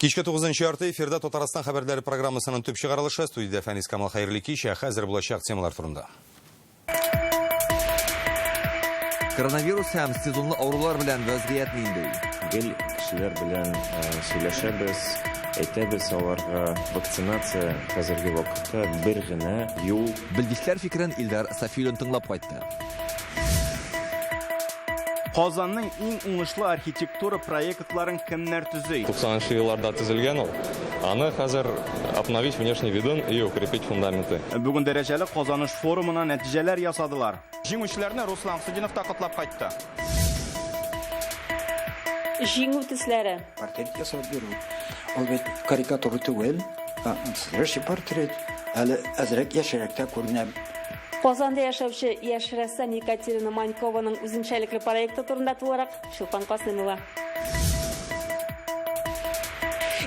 Кичке 9 ярты эфирда Татарстан хәбәрләре программасының төп чыгарылышы. Студиядә Фәнис Камал, хәерле кич. Ә хәзер булачак темалар турында. Коронавирус һәм сезонлы авырулар белән вәзгыять нинди? Гел кешеләр белән сөйләшәбез, әйтәбез аларга, вакцинация хәзерге вакытта бер генә юл. Белгечләр фикерен Илдар Сафиуллин тыңлап кайтты. Казанның иң уңышлы архитектура проектларын кемнәр төзи? 90 нчы елларда төзелгән ул. Аны хәзер обновить внешний видын и укрепить фундаменты. Бүген дәрәҗәле Казаныш форумына нәтиҗәләр ясадылар. Җиңүчеләрне Руслан Хсудинов та котлап кайтты. Җиңү төсләре. Портрет ясап бирү. Ул бит карикатура түгел, ә настоящий портрет. Әле әзрәк яшьрәк тә күренә. Казанда яшәүче яшь рәссам Екатерина Манькованың үзенчәлекле проекты турында тулырак Чулпан Касыймова.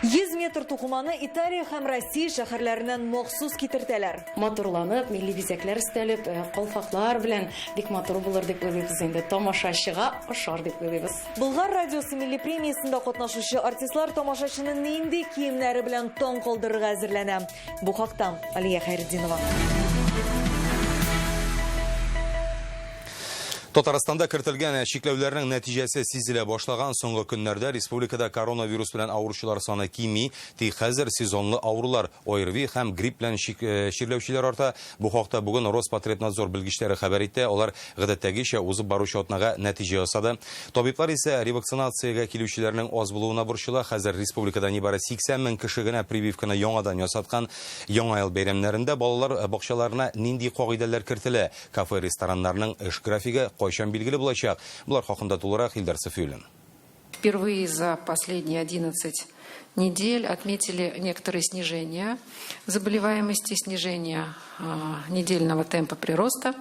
100 метр тукыманы Италия һәм Россия шәһәрләреннән махсус китертәләр. Матурланып, милли бизәкләр өстәлеп, э, калфаклар белән бик матур булыр дип уйлыйбыз инде. Тамашачыга ошар дип уйлыйбыз. Болгар радиосы милли премиясендә катнашучы артистлар тамашачыны нинди киемнәре белән таң калдырырга әзерләнә? Бу хакта Алия Хәйретдинова. Татарстанда кертелгән чикләүләрнең нәтиҗәсе сизелә башлаган. Соңгы көннәрдә республикада коронавирус белән авыручылар саны кими, тик хәзер сезонлы авырулар, ОРВИ һәм грипп белән чирләүчеләр арта. Бу хакта бүген Роспотребнадзор белгечләре хәбәр итте. Алар гадәттәгечә узып баручы атнага нәтиҗә ясады. Табиблар исә ревакцинациягә килүчеләрнең аз булуына борчыла. Хәзер республикада нибары 80 мең кеше генә прививканы яңадан ясаткан. Яңа ел бәйрәмнәрендә балалар бакчаларына нинди кагыйдәләр кертелә? Кафе-рестораннарның эш графигы кайчан билгеле булачак? Болар хакында тулырак Илдар Сафиуллин. Впервые за последние 11 недель отметили некоторые снижения заболеваемости, снижение недельного темпа прироста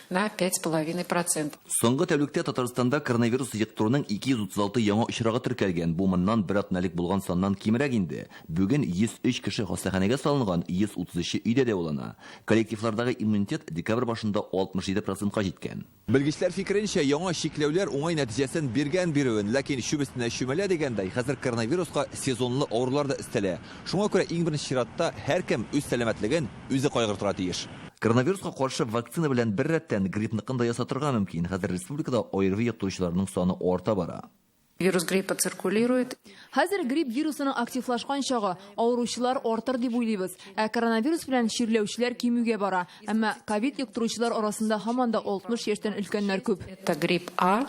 на 5,5%. Соңгы тәүлектә Татарстанда коронавирус йоктыруның 236 яңа очрагы теркәлгән. Бу моннан бер атна элек булган саннан кимрәк инде. Бүген 103 кеше хастаханәгә салынган, 133-е өйдә дәвалана. Коллективлардагы иммунитет декабрь башында 67 процентка җиткән. Белгечләр фикеренчә, яңа чикләүләр уңай нәтиҗәсен биргән бирүен, ләкин чүп өстенә чүмәлә дигәндәй, хәзер коронавируска сезонлы авырулар да өстәлә. Шуңа күрә иң беренче чиратта һәркем үз сәламәтлеген үзе кайгыртырга тиеш. Коронавируска каршы вакцина белән беррәттән гриппныкын да ясатырга мөмкин. Хәзер республикада ОРВИ йоктыручыларның саны арта бара. Вирус гриппа циркулирует. Хәзер грипп вирусының активлашкан чагы, авыручылар артыр дип уйлыйбыз. Ә коронавирус белән чирләүчеләр кимүгә бара. Әмма ковид йоктыручылар арасында һаман да 60 яшьтән өлкәннәр күп. Это грипп А,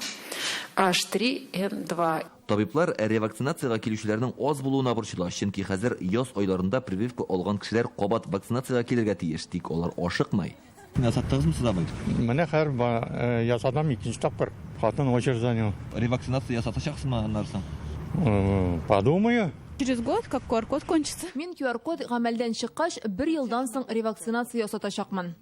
H3N2. Табиблар ревакцинациягә килүчеләрнең аз булуына борчыла, чөнки хәзер яз айларында прививка алган кешеләр кабат вакцинациягә килергә тиеш, тик алар ашыкмый. Ясаттыгызмы сез, абый? Менә хәзер э, ясадым икенче тапкыр. Хатын очередь занял. Ревакцинация ясатачаксызмы аннан соң? Э, подумаю. Через год, как QR-код кончится. Мин QR-код гамәлдән чыккач, бер елдан соң ревакцинация ясатачакмын.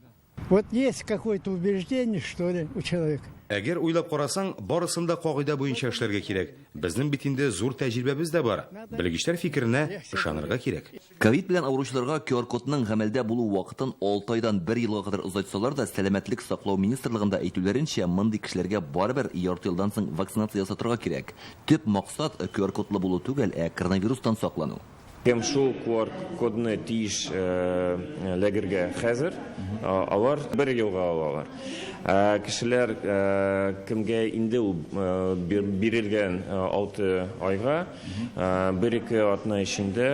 Вот есть какое-то убеждение, что ли, у человека. Әгәр уйлап карасаң, барысын да кагыйдә буенча эшләргә кирәк. Безнең бит инде зур тәҗрибәбез дә бар. Белгечләр фикеренә ышанырга кирәк. Ковид белән авыручыларга QR-кодның гамәлдә булу вакытын алты айдан бер елга кадәр озайтсалар да, Сәламәтлек саклау министрлыгында әйтүләренчә, мондый кешеләргә барыбер ярты елдан соң вакцинация ясатырга кирәк. Төп максат, QR-кодлы булу түгел, ә коронавирустан саклану. Кем шул QR-кодны тиеш эләгергә хәзер, алар бер елга алалар. Ә кешеләр кемгә инде ул бирелгән 6 айга, бер-ике атна эчендә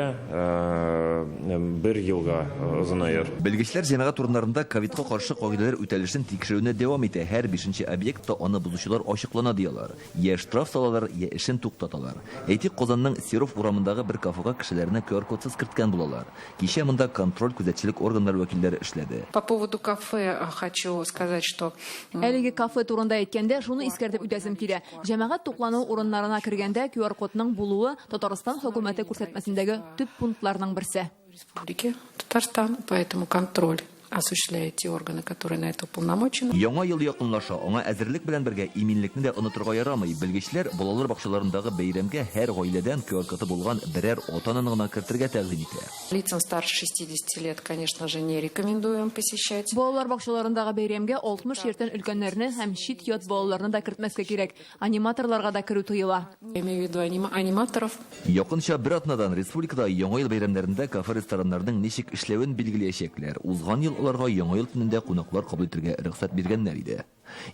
бер елга озынаер. Белгечләр җәмәгать урыннарында ковидка каршы кагыйдәләр үтәлешен тикшерүне дәвам итә, һәр бишенче объектта аны бозучылар ачыклана, ди алар. Йә штраф салалар, йә эшен туктаталар. Әйтик, Казанның Серов урамындагы бер кафега кешеләрне QR-кодсыз керткән булалар. Кичә монда контроль-күзәтчелек органнары вәкилләре эшләде. По поводу кафе хочу сказать, что. Әлеге кафе турында әйткәндә, шуны искәртеп үтәсем килә. Җәмәгать туклану урыннарына кергәндә QR-кодның булуы Татарстан хөкүмәте күрсәтмәсендәге төп пунктларның берсе. Республики Татарстан, поэтому контроль. осуществляют те органы, которые на это уполномочены. Яңа ел якынлаша, аңа әзерлек белән бергә иминлекне дә онытырга ярамый. Белгечләр балалар бакчаларындагы бәйрәмгә һәр гаиләдән QR-коды булган берәр ата-ананы гына кертергә тәкъдим итә. Лицам старше 60 лет, конечно же, не рекомендуем посещать. Балалар бакчаларындагы бәйрәмгә 60 яшьтән өлкәннәрне һәм чит-ят балаларны да кертмәскә кирәк. Аниматорларга да керү тыела. Я имею в виду аниматоров. Якынча бер атнадан республикада Яңа ел бәйрәмнәрендә кафе-рестораннарның ничек эшләвен билгеләячәкләр. Узган ел аларга Яңа ел төнендә кунаклар кабул итәргә рөхсәт биргәннәр иде.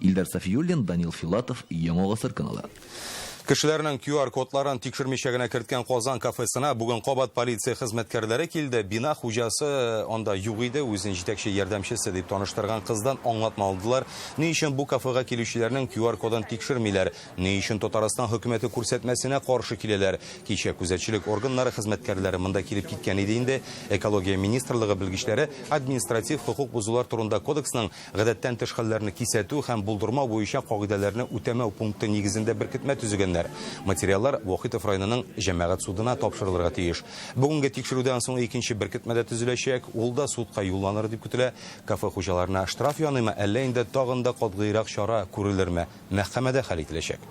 Илдар Сафиуллин, Данил Филатов, Яңа Гасыр каналы. Кешеләрнең QR кодларын тикшермичә генә керткән Казан кафесына бүген кабат полиция хезмәткәрләре килде. Бина хуҗасы анда юк иде, үзен җитәкче ярдәмчесе дип таныштырган кыздан аңлатма алдылар. Ни өчен бу кафега килүчеләрнең QR кодын тикшермиләр? Ни өчен Татарстан хөкүмәте күрсәтмәсенә каршы киләләр? Кичә күзәтчелек органнары хезмәткәрләре монда килеп киткән иде инде. Экология министрлыгы белгечләре административ хокук бозулар турында кодексның гадәттән тыш хәлләрне кисәтү һәм булдырмау буенча кагыйдәләрне үтәмәү пункты нигезендә беркетмә төзегәннәр. Материаллар Вахитов районының җәмәгать судына тапшырылырга тиеш. Бүгенге тикшерүдән соң икенче беркетмә дә төзеләчәк, ул да судка юлланыр дип көтелә. Кафе хуҗаларына штраф яныймы, әллә инде тагын да катгыйрак чара күрелерме? Мәхкәмәдә хәл ителәчәк.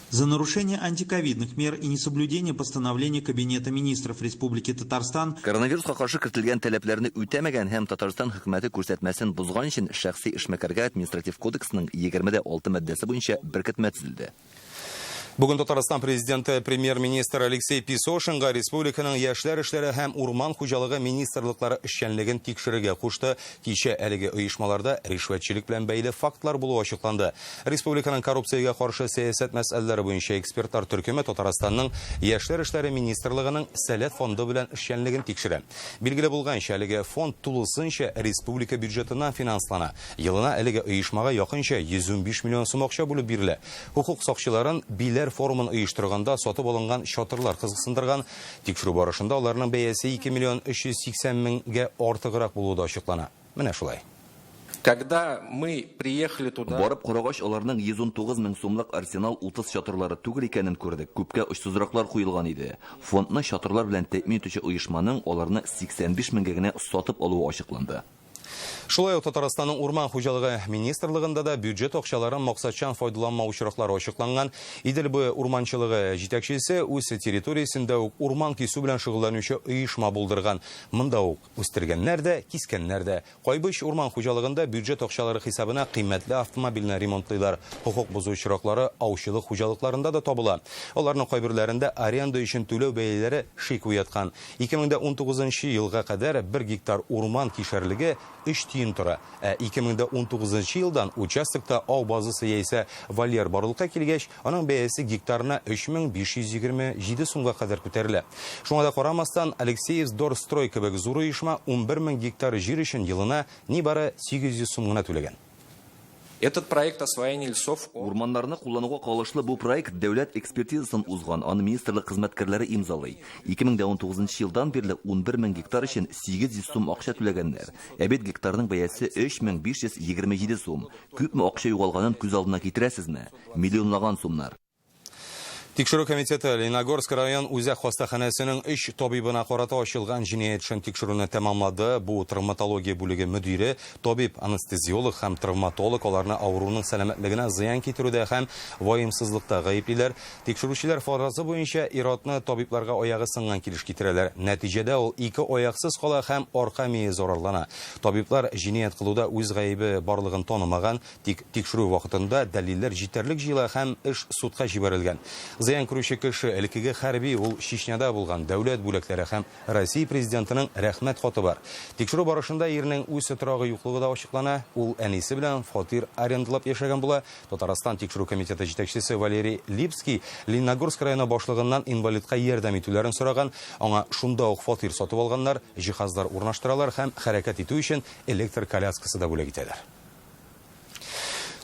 За нарушение антиковидных мер и несоблюдение постановления Кабинета министров Республики Татарстан Коронавируска каршы кертелгән таләпләрне үтәмәгән һәм Татарстан хөкүмәте күрсәтмәсен бозган өчен шәхси эшмәкәргә административ кодексның 26 маддәсе буенча беркетмә төзелде. Бүген Татарстан президенты премьер-министр Алексей Песошинга республиканың яшьләр эшләре һәм урман хуҗалыгы министрлыклары эшчәнлеген тикшерергә кушты. Кичә әлеге оешмаларда ришвәтчелек белән бәйле фактлар булуы ачыкланды. Республиканың коррупциягә каршы сәясәт мәсьәләләре буенча экспертлар төркеме Татарстанның яшьләр эшләре министрлыгының Сәләт фонды белән эшчәнлеген тикшерә. Билгеле булганча, әлеге фонд тулысынча республика бюджетыннан финанслана. Елына әлеге оешмага якынча 115 миллион сум акча бүлеп бирелә. Хукук сакчыларын Биләр форумын оештырганда сатып алынган чатырлар кызыксындырган. Тикшерү барышында аларның бәясе 2 миллион 380 меңгә артыграк булуы да ачыклана. Менә шулай. Когда мы приехали туда... Барып карагач, аларның 119 мең сумлык Арсенал 30 чатырлары түгел икәнен күрдек. Күпкә очсызраклар куелган иде. Фондны чатырлар белән тәэмин итүче оешманың аларны 85 меңгә генә сатып алуы ачыкланды. Шулай ук Татарстанның урман хуҗалыгы министрлыгында да бюджет акчаларын максатчан файдаланмау очраклары ачыкланган. Идел буе урманчылыгы җитәкчесе үз территориясендә үк урман кисү белән шөгыльләнүче оешма булдырган. Монда ук үстергәннәр дә, кискәннәр дә. Кайбыч урман хуҗалыгында бюджет акчалары хисабына кыйммәтле автомобильне ремонтлыйлар. Хокук бозу очраклары аучылык хуҗалыкларында да табыла. Аларның кайберләрендә аренда өчен түләү бәяләре шик уяткан. 2019 елга кадәр 1 гектар урман кишәрлеге 3 тиен тора. Ә 2019 елдан участокта ау базасы яисә вольер барлыкка килгәч, аның бәясе гектарына 3527 сумга кадәр күтәрелә. Шуңа да карамастан, Алексеевск Дорстрой кебек зур оешма 11 мең гектар җир өчен елына нибары 800 сум гына түләгән. Этот проект освоения лесов... Урманнарны куллануга кагылышлы бу проект дәүләт экспертизасын узган, аны министрлык хезмәткәрләре имзалый. 2019 елдан бирле 11 мең гектар өчен 800 сум акча түләгәннәр. Ә бит гектарның бәясе 3527 сум. Күпме акча югалганын күз алдына китерәсезме? Миллионлаган сумнар. Тикшерү комитеты Лениногорск район үзәк хастаханәсенең 3 табибына карата ачылган җинаять эшен тикшерүне тәмамлады. Бу травматология бүлеге мөдире, табиб, анестезиолог һәм травматолог аларны авыруның сәламәтлегенә зыян китерүдә һәм ваемсызлыкта гаеплиләр. Тикшерүчеләр фаразы буенча ир-атны табибларга аягы сынган килеш китерәләр. Нәтиҗәдә ул 2 аяксыз кала һәм арка мие зарарлана. Табиблар җинаять кылуда үз гаебе барлыгын танымаган, тик тикшерү вакытында дәлилләр җитәрлек җыела һәм эш судка җибәрелгән. Зыян күрүче кеше элеккеге хәрби, ул Чечняда булган, дәүләт бүләкләре һәм Россия президентының рәхмәт хаты бар. Тикшерү барышында ирнең үз торагы юклыгы да ачыклана. Ул әнисе белән фатир арендалап яшәгән була. Татарстан тикшерү комитеты җитәкчесе Валерий Липский Лениногорск районы башлыгыннан инвалидка ярдәм итүләрен сораган. Аңа шунда ук фатир сатып алганнар, җиһазлар урнаштыралар һәм хәрәкәт итү өчен электр коляскасы да бүләк итәләр.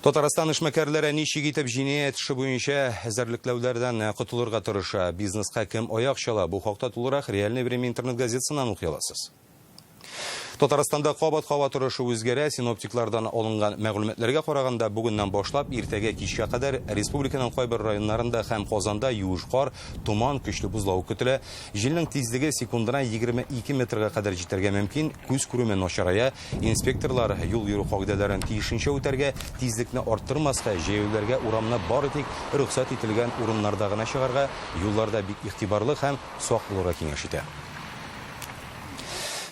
Татарстан эшмәкәрләре ничек итеп җинаять эше буенча әзерлекләүләрдән котылырга тырыша, бизнеска кем аяк чала, бу хакта тулырак Реальное время интернет газетасыннан укый аласыз. Татарстанда кабат һава торышы үзгәрә. Синоптиклардан алынган мәгълүматларга караганда, бүгеннән башлап иртәгә кичкә кадәр республиканың кайбер районнарында һәм Казанда юеш кар, томан, көчле бозлавык көтелә. Җилнең тизлеге секундына 22 метрга кадәр җитәргә мөмкин. Күз күреме начарая. Инспекторлар юл йөрү кагыйдәләрен тиешенчә үтәргә, тизлекне арттырмаска, җәяүлеләргә урамны бары тик рөхсәт ителгән урыннарда гына чыгарга, юлларда бик игътибарлы һәм сак булырга киңәш итә.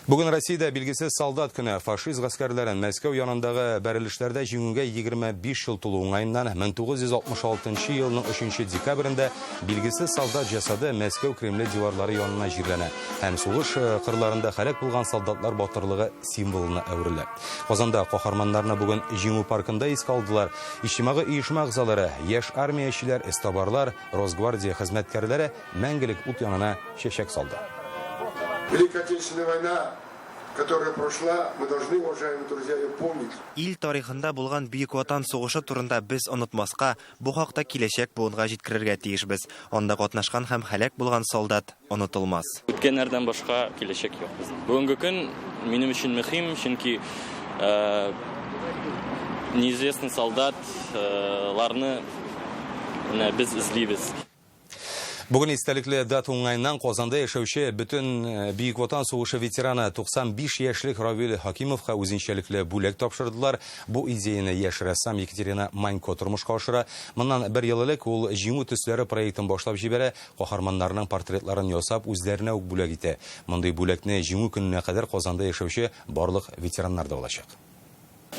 Бүген Россиядә билгесез солдат көне. Фашист гаскәрләрен Мәскәү янындагы бәрелешләрдә җиңүгә 25 ел тулу уңаеннан 1966 елның 3 декабрендә билгесез солдат җәсады Мәскәү Кремле диварлары янына җирләнә һәм сугыш кырларында һәлак булган солдатлар батырлыгы символына әверелә. Казанда каһарманнарны бүген Җиңү паркында искә алдылар. Иҗтимагый оешма әгъзалары, яшь армиячеләр, эзтабарлар, Росгвардия хезмәткәрләре мәңгелек ут янына чәчәк салды. Великая Отечественная война, которая прошла, мы должны, уважаемые друзья, ее помнить. Ил тарихында булган Бөек Ватан сугышы турында без онытмаска, бу хакта киләчәк буынга җиткерергә тиешбез. Анда катнашкан һәм һәлак булган солдат онытылмас. Үткәннәрдән башка киләчәк юк безнең. Бүгенге көн минем өчен мөһим, чөнки неизвестный солдат ларны менә без эзлибез. Бүген истәлекле дата уңаеннан Казанда яшәүче бөтен Бөек Ватан сугышы ветераны 95 яшьлек Равил Хакимовка үзенчәлекле бүләк тапшырдылар. Бу идеяне яшь рәссам Екатерина Манько тормышка ашыра. Моннан бер ел элек ул Җиңү төсләре проектын башлап җибәрә, каһарманнарның портретларын ясап, үзләренә үк бүләк итә. Мондый бүләкне Җиңү көненә кадәр Казанда яшәүче барлык ветераннар да алачак.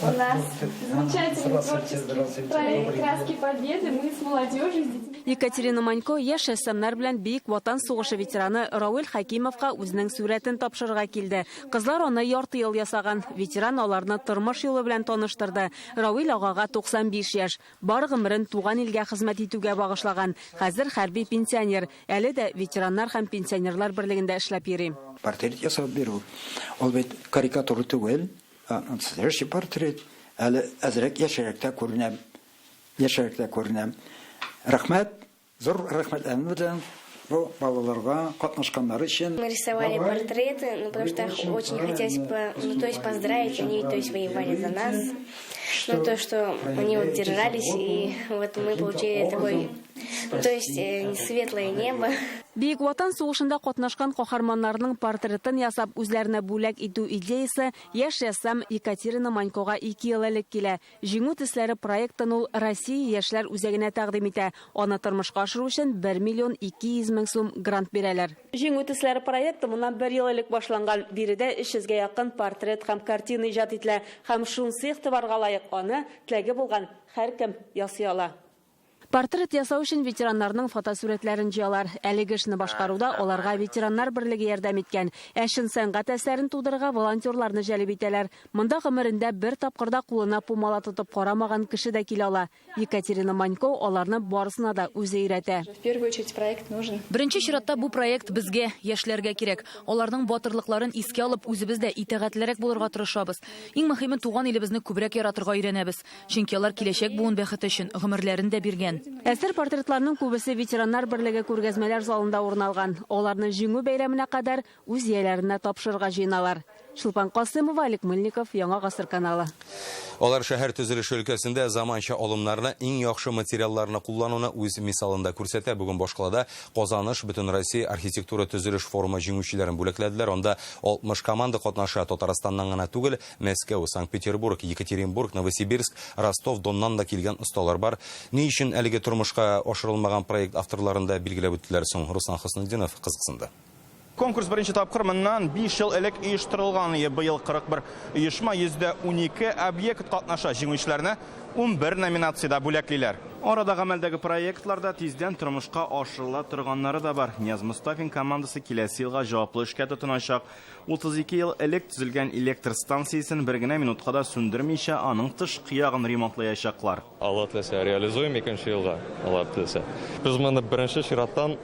У нас замечательный творческий проект «Краски Победы». Мы с молодежью, с детьми. Екатерина Манько яшь рәссамнар белән Бөек Ватан сугышы ветераны Равил Хәкимовка үзенең сурәтен тапшырырга килде. Кызлар аны ярты ел ясаган. Ветеран аларны тормыш юлы белән таныштырды. Равил агага 95 яшь. Бар гомерен туган илгә хезмәт итүгә багышлаган. Хәзер хәрби пенсионер. Әле дә ветераннар һәм пенсионерлар берлегендә эшләп йөри. Портрет ясап бирү, ул бит карикатура түгел, настоящий портрет. Әле әзрәк яшәрәк тә күренәм. Яшәрәк тә күренәм. Рәхмәт, зур рәхмәтләрем белән бу балаларга катнашканнары өчен. Мы рисовали портреты, ну, потому что очень хотелось бы, ну, то есть поздравить, они, то есть, воевали за нас. Ну, то, что они вот держались, и вот мы получили такой, ну, то есть, светлое небо. Бөек Ватан сугышында катнашкан каһарманнарның портретын ясап, үзләренә бүләк итү идеясе яшь рәссам Екатерина Манькога 2 ел элек килә. Җиңү төсләре проектын ул Россия яшьләр үзәгенә тәкъдим итә. Аны тормышка ашыру өчен 1 миллион 200 мең сум грант бирәләр. Җиңү төсләре проекты моннан бер ел элек башланган. Биредә 300гә якын портрет һәм картина иҗат ителә. Һәм шунысы игътибарга лаек, аны теләге булган һәркем ясый ала. Портрет ясау өчен ветераннарның фотосурәтләрен җыялар. Әлеге эшне башкаруда аларга ветераннар берлеге ярдәм иткән. Ә чын сәнгать әсәрен тудырырга волонтерларны җәлеп итәләр. Монда гомерендә бер тапкырда кулына пумала тотып карамаган кеше дә килә ала. Екатерина Манько аларны барысына да үзе өйрәтә. В первую очередь проект нужен. Беренче чиратта бу проект безгә, яшьләргә кирәк. Аларның батырлыкларын искә алып, үзебез дә итагатьлерәк булырга тырышабыз. Иң мөһиме, туган илебезне күбрәк яратырга өйрәнәбез. Чөнки алар киләчәк буын бәхете өчен гомерләрен дә биргән. Әсәр портретларның күбесе ветераннар берлеге күргәзмәләр залында урын алган. Аларны Җиңү бәйрәменә кадәр үз ияләренә тапшырырга җыеналар. Чулпан Касымова, Олег Мыльников, Яңа Гасыр каналы. Алар шәһәр төзелеше өлкәсендә заманча алымнарны, иң яхшы материалларны куллануны үз мисалында күрсәтә. Бүген башкалада Казаныш Бөтенроссия архитектура төзелеш форумы җиңүчеләрен бүләкләделәр. Анда 60 команда катнаша. Татарстаннан гына түгел, Мәскәү, Санкт-Петербург, Екатеринбург, Новосибирск, Ростов, Доннан да килгән осталар бар. Ни өчен әлеге тормышка ашырылмаган проект авторларын да билгеләп үттеләр соң? Руслан Хөснетдинов кызыксынды. Конкурс беренче тапкыр моннан 5 ел элек оештырылган. Быел 41 оешма 112 объект катнаша. Җиңүчеләрне 11 номинациядә бүләклиләр. Арада гамәлдәге проектларда тиздән тормышка ашырыла торганнары да бар. Нияз Мустафин командасы киләсе елга җаваплы эшкә тотыначак. 32 ел элек төзелгән электр станциясен бер генә минутка да сүндермичә, аның тышкы ягын ремонтлаячаклар. Алла теләсә, реализуем икенче елга, Алла теләсә. Без моны беренче чираттан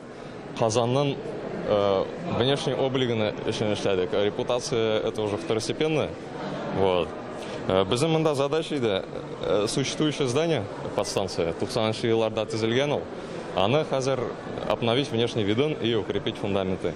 Казанның внешний облигын өчен эшләдек. Репутация это уже второстепенная. Вот. Безнең монда задача иде, существующее здание подстанция, 90 елларда төзелгән ул. Аны хәзер обновить внешний видын и укрепить фундаменты.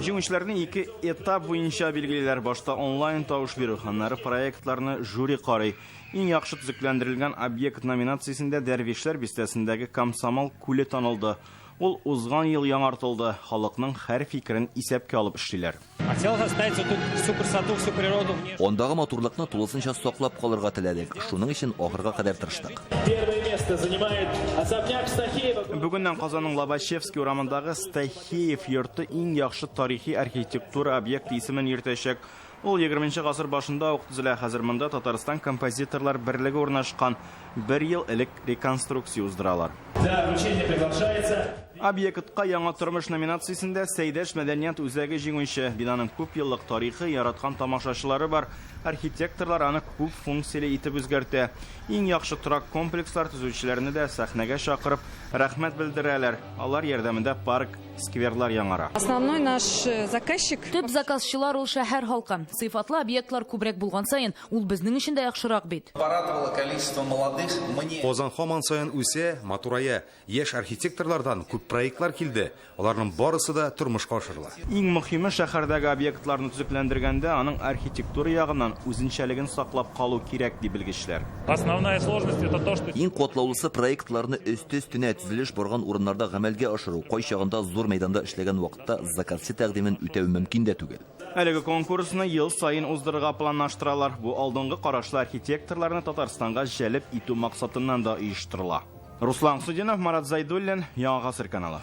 Җиңүчеләрне ике этап буенча билгелиләр. Башта онлайн тавыш бирү, аннары проектларны жюри карый. Иң яхшы төзекләндерелгән объект номинациясендә Дәрвишләр бистәсендәге Комсомол күле танылды. Ул узган ел яңартылды. Халыкның һәр фикерен исәпкә алып эшлиләр. Хотелось оставить вот тут всю красоту, всю природу. Андагы матурлыкны тулысынча саклап калырга теләдек. Шуның өчен ахырга кадәр тырыштык. Первое место занимает особняк Стахеева. Бүгеннән Казанның Лобачевский урамындагы Стахеев йорты иң яхшы тарихи архитектура объекты исемен йөртәчәк. Ул 20 гасыр башында ук төзелә. Хәзер монда Татарстан композиторлар берлеге урнашкан. Бер ел элек реконструкция уздыралар. Для вручения приглашается Объектка яңа тормыш номинациясендә Сәйдәш мәдәният үзәге җиңүче. Бинаның күп еллык тарихы, яраткан тамашачылары бар. Архитекторлар аны күп функцияле итеп үзгәртә. Иң яхшы торак комплекслар төзүчеләрне дә сәхнәгә чакырып, рәхмәт белдерәләр. Алар ярдәмендә парк, скверлар яңара. Основной наш заказчик. Төп заказчылар ул шәһәр халкы. Сыйфатлы объектлар күбрәк булган саен, ул безнең өчен дә яхшырак бит. Порадовало количество молодых мне. Казан һаман саен үсә, матурая. Яшь архитекторлардан күп проектлар килде. Аларның барысы да тормышка ашырыла. Иң мөһиме шәһәрдәге объектларны төзекләндергәндә аның архитектура ягыннан үзенчәлеген саклап калу кирәк, ди белгечләр. Основная сложность это то, что Иң катлаулысы проектларны өсте-өстенә төзелеш барган урыннарда гамәлгә ашыру. Кайчагында зур мәйданда эшләгән вакытта заказчы тәкъдимен үтәү мөмкин дә түгел. Әлеге конкурсны ел саен уздырырга планлаштыралар. Бу алдынгы карашлы архитекторларны Татарстанга җәлеп итү максатыннан да оештырыла. Руслан Судинов, Марат Зайдуллин, Яңа Гасыр каналы.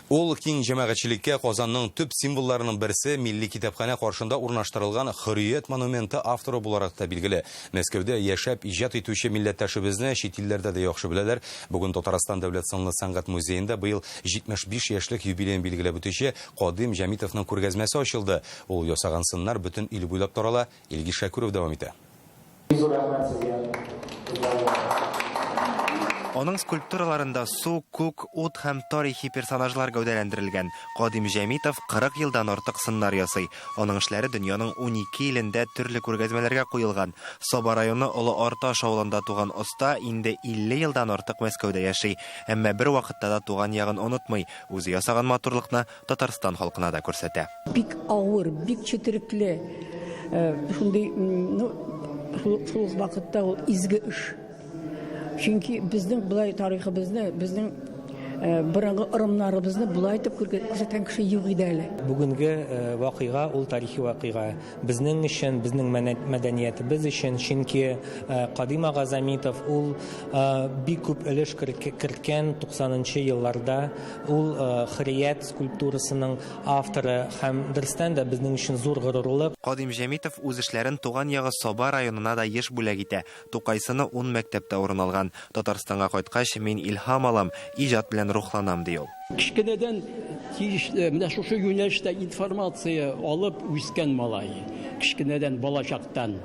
Ул киң җәмәгатьчелеккә Казанның төп символларының берсе Милли китапханә каршында урнаштырылган Хөррият монументы авторы буларак та билгеле. Мәскәүдә яшәп иҗат итүче милләттәшебезне чит илләрдә дә яхшы беләләр. Бүген Татарстан дәүләт сынлы сәнгать музеенда быел 75 яшьлек юбилеен билгеләп үтүче Кадыйм Җәмитовның күргәзмәсе ачылды. Ул ясаган сыннар бөтен ил буйлап тарала. Илгиз Шәкүров дәвам итә. Аның скульптураларында су, күк, ут һәм тарихи персонажлар гәүдәләндерелгән. Кадим Җәмитов 40 елдан артык сыннар ясый. Аның эшләре дөньяның 12 илендә төрле күргәзмәләргә куелган. Саба районы Олы Арташ авылында туган оста инде 50 елдан артык Мәскәүдә яши. Әмма бер вакытта да туган ягын онытмый. Үзе ясаган матурлыкны Татарстан халкына да күрсәтә. Бик авыр, бик четерекле, шундый, ну, шул ук вакытта ул изге эш. Чөнки безнең болай тарихыбызны, безнең борынгы ырымнарыбызны болай итеп күрсәткән кеше юк иде әле. Бүгенге вакыйга ул тарихи вакыйга. Безнең өчен, безнең мәдәниятебез өчен, чөнки Кадим ага Замитов ул бик күп өлеш керткән 90 елларда. Ул Хөррият скульптурасының авторы һәм дөрестән дә безнең өчен зур горурлык. Кадим Җәмитов үз эшләрен туган ягы Саба районына да еш бүләк итә. Тукай сыны 10 мәктәптә урын алган. Татарстанга кайткач, мин илһам алам, иҗат белән рухланам, ди ул. Кечкенәдән тиешле, менә шушы юнәлештә информация алып үскән малай. Кечкенәдән, балачактан.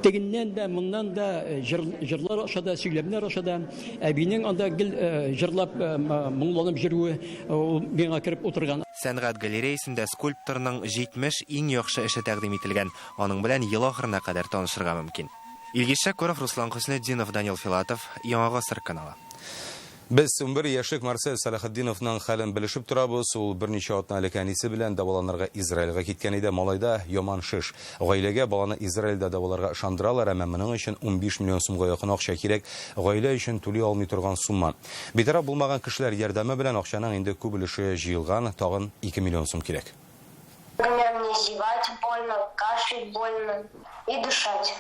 Тегеннән дә, моннан да җырлар аша да, сөйләмнәр аша да, әбинең анда гел җырлап, моңланып йөрүе, ул миңа кереп утырган. Сәнгать галереясендә скульпторның 70 иң яхшы эше тәкъдим ителгән. Аның белән ел ахырына кадәр танышырга мөмкин. Илгиз Шәкүров, Руслан Хөснетдинов, Данил Филатов, Яңа Гасыр каналы. Без 11 яшьлек Марсель Салахетдиновның хәлен белешеп торабыз. Ул берничә атна элек әнисе белән дәваланырга Израильгә киткән иде. Малайда яман шеш. Гаиләгә баланы Израильдә дәваларга ышандыралар, әмма моның өчен 15 миллион сумга якын акча кирәк. Гаилә өчен түли алмый торган сумма. Битараф булмаган кешеләр ярдәме белән акчаның инде күп өлеше җыелган, тагын 2 миллион сум кирәк. Мне зевать больно, кашлять больно и дышать.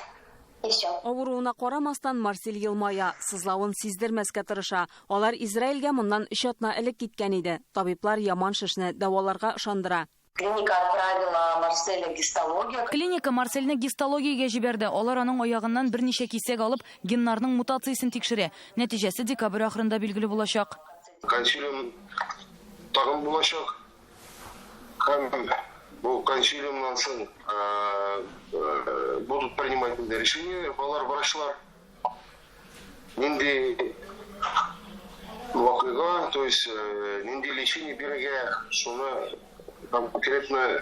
И всё. Авыруына карамастан Марсель елмая, сызлавын сиздермәскә тырыша. Алар Израильгә моннан 3 атна элек киткән иде. Табиблар яман шешне дәваларга ышандыра. Клиника отправила Марселя гистологию. Клиника Марсельне гистологиягә җибәрде. Алар аның аягыннан берничә кисәк алып, геннарның мутациясен тикшерә. Нәтиҗәсе декабрь ахырында билгеле булачак. Консилиум тагын булачак. Һәм бу консилиумнан соң будут принимать решения алар врачлар. Нинди вакыйга, то есть нинди лечение бирергә, шуны конкретно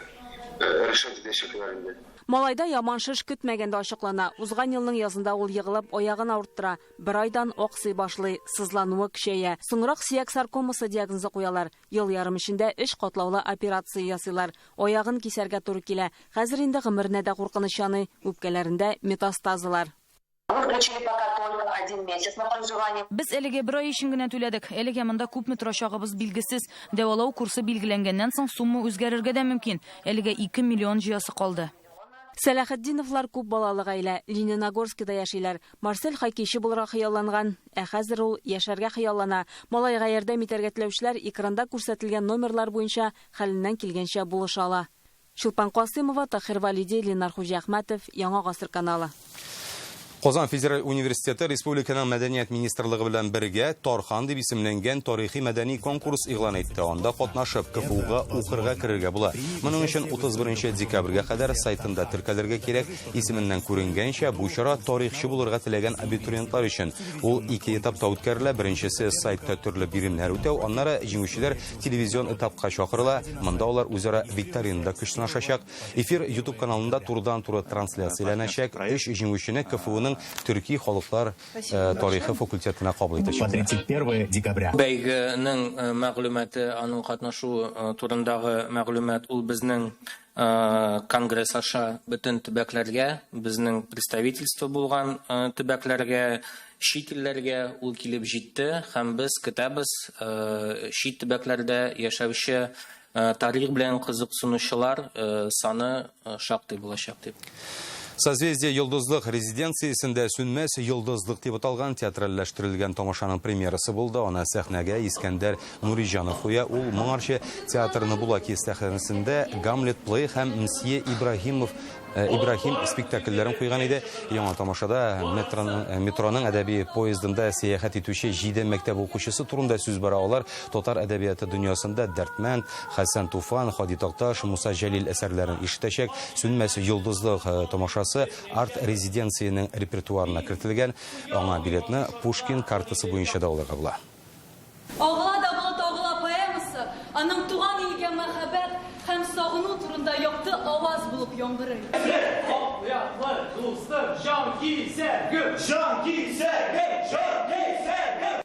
решать итәчәкләр инде. Малайда яман шеш көтмәгәндә ачыклана. Узган елның язында ул егылып аягын авырттыра. Бер айдан аксый башлый, сызлануы көчәя. Соңрак сөяк саркомасы диагнозы куялар. Ел ярым эчендә өч катлаулы операция ясыйлар. Аягын кисәргә туры килә. Хәзер инде гомеренә дә куркыныч яный. Үпкәләрендә метастазалар. Мы включили пока только один месяц на проживание. Без әлегә бер ай өчен генә түләдек. Әлегә монда күпме торачагыбыз билгесез. Дәвалау курсы билгеләнгәннән соң сумма үзгәрергә дә мөмкин. Әлегә 2 миллион җыясы калды. Сәләхетдиновлар күп балалы гаилә. Лениногорскида яшиләр. Марсель хоккейчы булырга хыялланган. Ә хәзер ул яшәргә хыяллана. Малайга ярдәм итәргә теләүчеләр экранда күрсәтелгән номерлар буенча хәленнән килгәнчә булыша ала. Чулпан Касыймова, Тахир Валиди, Ленар Хуҗиәхмәтов, Яңа Гасыр каналы. Казан федераль университеты Республиканың мәдәният министрлыгы белән бергә Тархан дип исемләнгән тарихи мәдәни конкурс игълан итте. Анда катнашып КФУга укырга керергә була. Моның өчен 31 декабрьгә кадәр сайтында теркәлергә кирәк. Исеменнән күренгәнчә, бу чара тарихчы булырга теләгән абитуриентлар өчен. Ул ике этапта үткәрелә. Беренчесе сайтта төрле биремнәр үтәү, аннары җиңүчеләр телевизион этапка чакырыла. Монда алар үзара викторинада көч сынашачак. Эфир YouTube каналында турыдан-туры трансляцияләнәчәк. Өч җиңүчене КФУның Төрки халыклар тарихы факультетына кабул итәчәк. 31 декабря. Бәйгенең мәгълүматы, аның катнашу турындагы мәгълүмат ул безнең конгресс аша бөтен төбәкләргә, безнең представительство булган төбәкләргә, чит илләргә ул килеп җитте һәм без көтәбез чит төбәкләрдә яшәүче тарих белән кызыксынучылар саны шактый булачак дип. Созвездие Йолдызлык резиденциясендә сүнмәс йолдызлык дип аталган театральләштерелгән тамашаның премьерасы булды. Аны сәхнәгә Искәндәр Нуриҗанов куя. Ул моңарчы театрны Булаки сәхнәсендә Гамлет плей һәм Мсье Ибраһим спектакльләрен куйган иде. Яңа тамашада метроның әдәби поездында сәяхәт итүче 7 мәктәп укучысы турында сүз бара. Алар татар әдәбияты дөньясында Дәрдмәнд, Хәсән Туфан, Һади Такташ, Муса Җәлил әсәрләрен ишетәчәк. Сүнмәс йолдызлык тамашасы арт-резиденциянең репертуарына кертелгән. Аңа билетны Пушкин картасы буенча да алырга була. Агыла да болыт агыла поэмасы аның туган илгә мәхәббәт һәм сагыну турында якты аваз булып яңгырый. Дустым, җан кисәгем, җан кисәгем, җан кисәгем.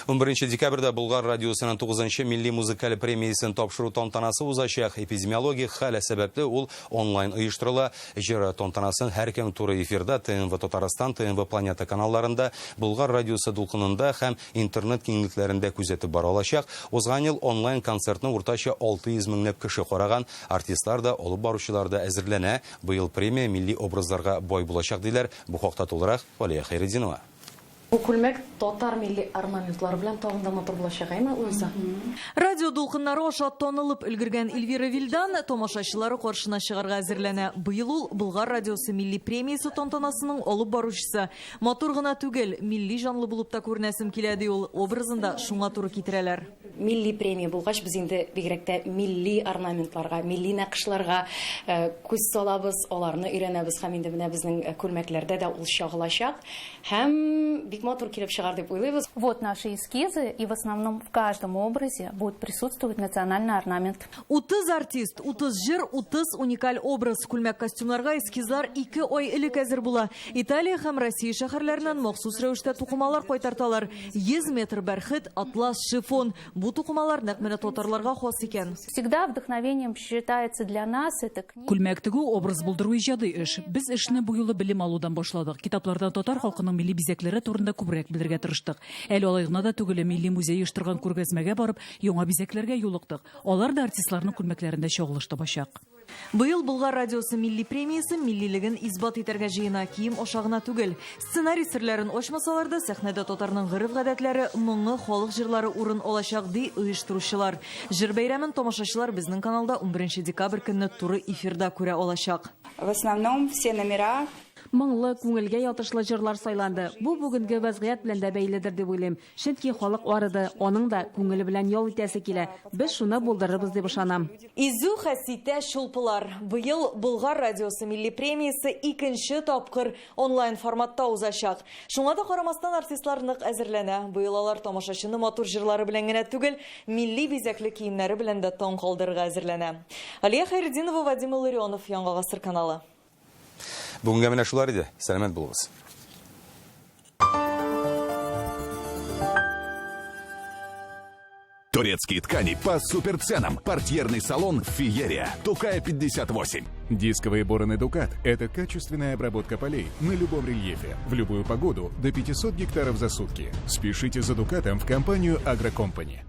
11 декабрьдә Болгар радиосының 9 милли музыкаль премиясен тапшыру тантанасы узачак. Эпидемиологик хәл сәбәпле ул онлайн оештырыла. Җыр тантанасын һәркем туры эфирда ТНВ Татарстан, ТНВ Планета каналларында, Болгар радиосы дулкынында һәм интернет киңлекләрендә күзәтеп бара алачак. Узган ел онлайн концертны уртача 600 меңләп кеше караган. Артистлар да, алып баручылар да әзерләнә. Быел премия милли образларга бай булачак диләр. Бу хакта тулырак Валия Хәйретдинова. Бу күлмәк татар милли орнаментлары белән тагын да матур булачак, әйме, Луиза? Радио дулкыннары аша танылып өлгергән Эльвира Вилдан тамашачылары каршына чыгарга әзерләнә. Быел ул Болгар радиосы милли премиясе тантанасының алып баручысы. Матур гына түгел, милли җанлы булып та күренәсем килә, ди ул. Образында шуңа туры китерәләр. Милли премия булгач, без инде бигрәк тә милли орнаментларга, милли нәкышларга күз салабыз, аларны өйрәнәбез һәм инде менә безнең күлмәкләрдә дә ул чагылачак. Һәм бик матур килеп чыгар дип уйлыйбыз. Вот наши эскизы, и в основном в каждом образе будет присутствовать национальный орнамент. 30 артист, 30 җыр, 30 уникаль образ. Күлмәк костюмнарга эскизлар 2 ай элек әзер була. Италия һәм Россия шәһәрләреннән махсус рәвештә тукымалар кайтарталар. 100 метр бәрхет, атлас, шифон. Бу тукымалар нәкъ менә татарларга хас икән. Всегда вдохновением считается для нас это книга. Күлмәк тегү образ булдыру иҗади эш. Без эшне бу юлы белем алудан башладык. Китаплардан татар халкының милли бизәкләре турында күбрәк белергә тырыштык. Әле алай гына да түгел, милли музей оештырган күргәзмәгә барып, яңа бизәкләргә юлыктык. Алар да артистларның күлмәкләрендә чагылыш табачак. Быел Болгар радиосы милли премиясе миллилеген исбат итәргә җыена. Кием аша гына түгел. Сценарий серләрен ачмасалар да, сәхнәдә татарның гореф-гадәтләре, моңы, халык җырлары урын алачак, ди оештыручылар. Җыр бәйрәмен тамашачылар безнең каналда 11 декабрь көнне туры эфирда күрә алачак. В основном все номера. Моңлы, күңелгә ятышлы җырлар сайланды. Бу бүгенге вәзгыять белән дә бәйледер дип уйлыйм. Чөнки халык арыды, аның да күңеле белән ял итәсе килә. Без шуны булдырырбыз дип ышанам. Изү хәситә чулпылар. Быел Болгар радиосы милли премиясе икенче тапкыр онлайн форматта узачак. Шуңа да карамастан артистлар нык әзерләнә. Быел алар тамашачыны матур җырлары белән генә түгел, милли бизәкле киемнәре белән дә таң калдырырга әзерләнә. Алия Хәйретдинова, Вадим Илларионов, Яңа Гасыр каналы. Бүгенгә менә шулар иде. Сәламәт булыгыз. Турецкие ткани по суперценам. Портьерный салон «Феерия». Тукая 58. Дисковые бороны «Дукат» — это качественная обработка полей на любом рельефе, в любую погоду, до 500 гектаров за сутки. Спешите за «Дукатом» в компанию «Агрокомпани».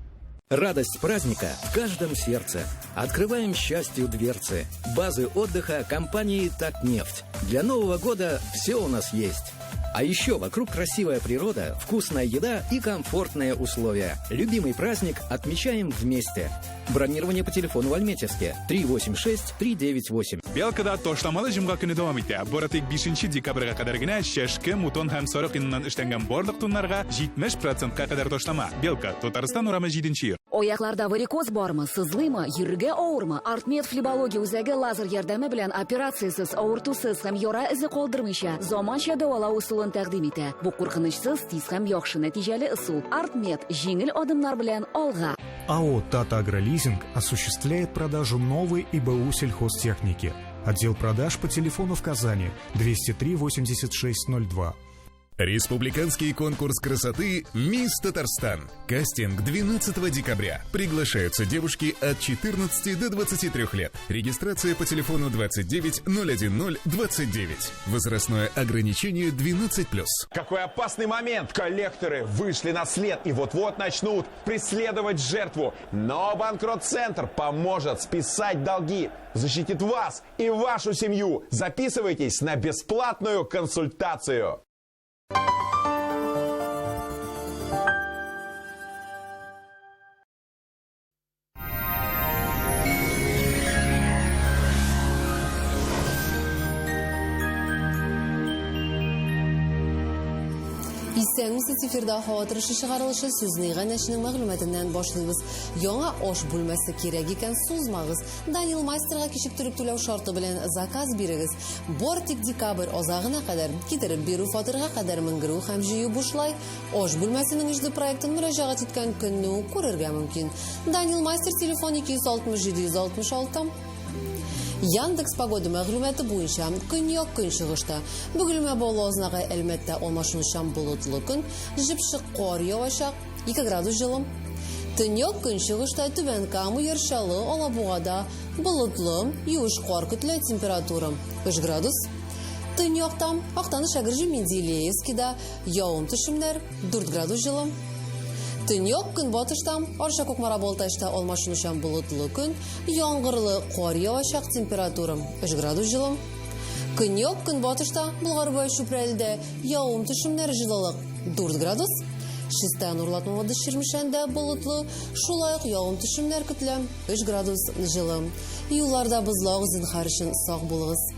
Радость праздника в каждом сердце. Открываем счастью дверцы. Базы отдыха компании «Татнефть». Для Нового года все у нас есть. А еще вокруг красивая природа, вкусная еда и комфортные условия. Любимый праздник отмечаем вместе. Бронирование по телефону в Альметьевске 386-398. Белкада ташламалы җомга көне дәвам итә. Бары тик 5 декабрьгә кадәр генә чәшке, мутон һәм сарык йоныннан эшләнгән барлык туннарга 70 процентка кадәр ташлама. Белка, Татарстан урамы 7 йорт. Аякларда варикоз бармы, сызлыймы, йөрергә авырмы? Артмед флебология үзәге лазер ярдәме белән операциясез, авыртусыз һәм яра эзе калдырмыйча заманча дәвалау ысулын тәкъдим итә. Бу куркынычсыз, тиз һәм яхшы нәтиҗәле ысул. Артмед җиңел адымнар белән алга. АО «Татагролизинг» осуществляет продажу новой ИБУ сельхозтехники. Отдел продаж по телефону в Казани 203 86 02. Республиканский конкурс красоты «Мисс Татарстан». Кастинг 12 декабря. Приглашаются девушки от 14 до 23 лет. Регистрация по телефону 29 010 29. Возрастное ограничение 12+. Какой опасный момент! Коллекторы вышли на след и вот-вот начнут преследовать жертву. Но Банкрот-центр поможет списать долги, защитит вас и вашу семью. Записывайтесь на бесплатную консультацию. Исәнмесез, эфирда һава торышы чыгарылышы сүзне иганәченең мәгълүматыннан башлыйбыз. Яңа аш бүлмәсе кирәк икән, сузмагыз. Данил мастерга кичектереп түләү шарты белән заказ бирегез. Бар тик декабрь азагына кадәр китереп бирү фатирга кадәр менгерү һәм җыю бушлай. Аш бүлмәсенең иҗади проектын мөрәҗәгать иткән көнне үк күрергә мөмкин. Данил мастер телефон 267 166. Яндекс погода мәгълүматы буенча көньяк көнчыгышта Бөгелмә Баулы Азнакай Әлмәттә алмашынучан болытлы көн, җепшек кар явачак, 2 градус җылы. Төньяк көнчыгышта Түбән Кама, Яр Чаллы, Алабугада болытлы, юеш кар көтелә, температура 3 градус. Төньякта Актаныш, Әгерҗе, Менделеевскида явым төшемнәр 4 градус җылы. Төньяк көнбатышта Арча, Кукмара, Балтачта алмашынучан болытлы көн, яңгырлы кар явачак, температура 3 градус җылы. Көньяк көнбатышта Болгар Чүпрәледә явым төшемнәр җылылык 4 градус. Чистай, Нурлат, Мамадыш, Чирмешәндә болытлы, шулай ук явым төшемнәр көтелә 3 градус җылы. Юлларда бозлавык, зинһар өчен сак булыгыз.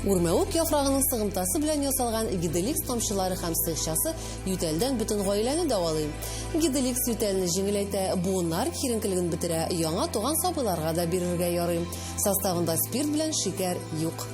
Үрмәүек яфрагының сыгымтасы белән ясалган Гиделикс тамчылары һәм сыекчасы ютәлдән бөтен гаиләне дәвалый. Гиделикс ютәлне җиңеләйтә, буыннар киеренкелеген бетерә, яңа туган сабыйларга да бирергә ярый. Составында спирт белән шикәр юк.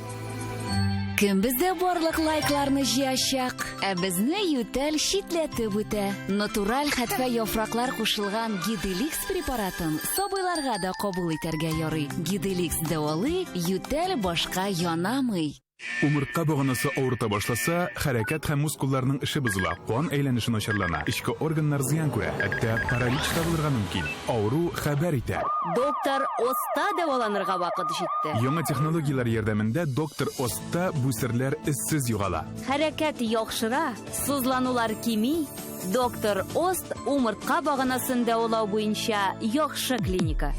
Кем бездә барлык лайкларны җыячак? Ә безне ютәл читләтеп үтә. Натураль хәтфә яфраклар кушылган Гиделикс препаратын сабыйларга да кабул итәргә ярый. Гиделикс дәвалый, ютәл башка янамый. Умыртка баганасы авырта башласа, хәрәкәт һәм мускулларның эше бозыла, кан әйләнеше начарлана, эчке органнар зыян күрә, хәтта паралич та булырга мөмкин. Авыру хәбәр итә. Доктор Оста дәваланырга вакыт җитте. Яңа технологияләр ярдәмендә доктор Оста бу серләр эзсез югала. Хәрәкәт яхшыра, сызланулар кими. Доктор Ост умыртка баганасын дәвалау буенча яхшы клиника.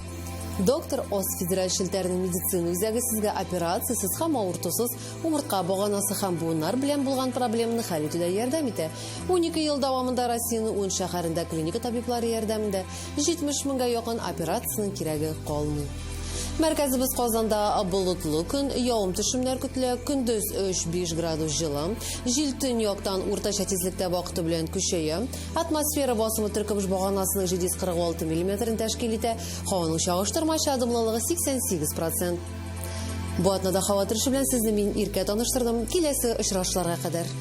Доктор Ост федераль челтәренең медицина үзәге сезгә операциясез һәм авыртусыз умыртка баганасы һәм буыннар белән булган проблеманы хәл итүдә ярдәм итә. 12 ел дәвамында Россиянең 10 шәһәрендә клиника табиблары ярдәмендә 70 меңгә якын операциянең кирәге калмый. Мәркәзебез Казанда болытлы көн, явым-төшемнәр көтелә. Көндез 3-5 градус җылы. Җил төньяктан уртача тизлектә вакыты белән көчәя. Атмосфера басымы теркемеш баганасының 746 миллиметрын тәшкил итә. Һаваның чагыштырмача дымлылыгы 88 процент. Бу атнада һава торышы белән сезне мин Иркә таныштырдым. Киләсе очрашуларга кадәр.